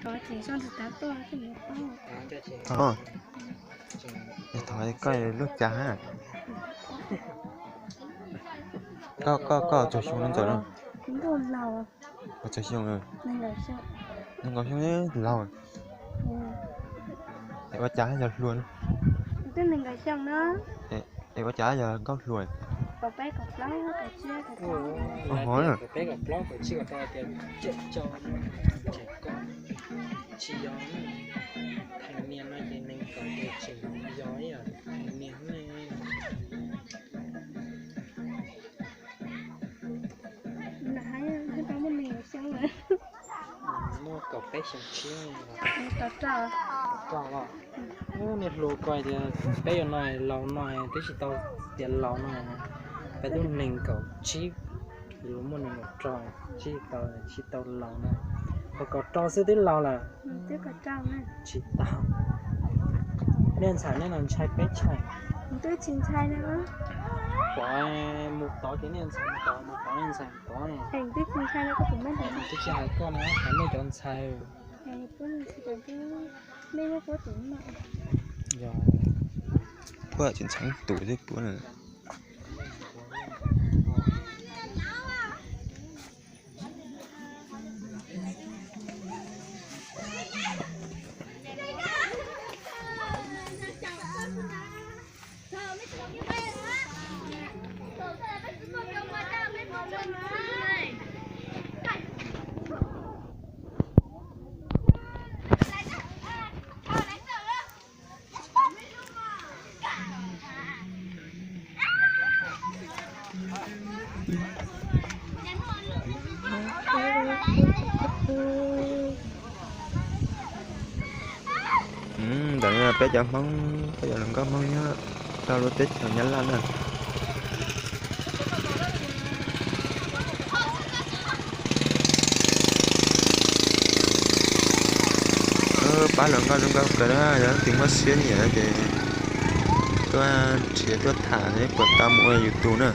Thov koj lub cas? Koj, koj txog xyoo no ntxawm no? Txog xyoo, nees nkaum xyoo laug. Es ua cas yog hluas? Es ua cas yog nkauj hluas? Ho, tsis yog, theem nias no ces nees nkaum ces tseem yog ib yam theem nias ne. Muaj kaum peb xyoo tshiab. Ub, niag hluas ko tias peb yuav no laus no twb tsis tau tias laus no, peb twb nees nkaum tsib, yuav muaj nees nkaum rau, tsis tau, tsis tau laus no. Ho kaum rau xwb twb laus lawm. Tsis tau. Nej ntxhais nej los ntshai peb tshaj. Pom mus tod ces nej ntxhais mus tod, mus tod nej ntxhais mus tod. Twb tsis hais koj na, hais nej cov ntxhais. Yog, puab tsis ntxhais tus twb puab na. Ntawm no peb cov Hmoob, peb cov hluas nkauj Hmoob nyob rau lub teb chaws Nyab Laj na. Pab hluas nkauj zoo nkauj kawg na, yog leej twg muaj siab nyiam ces tuaj nrhiav tuaj tham es puas tau mus ua YouTube na.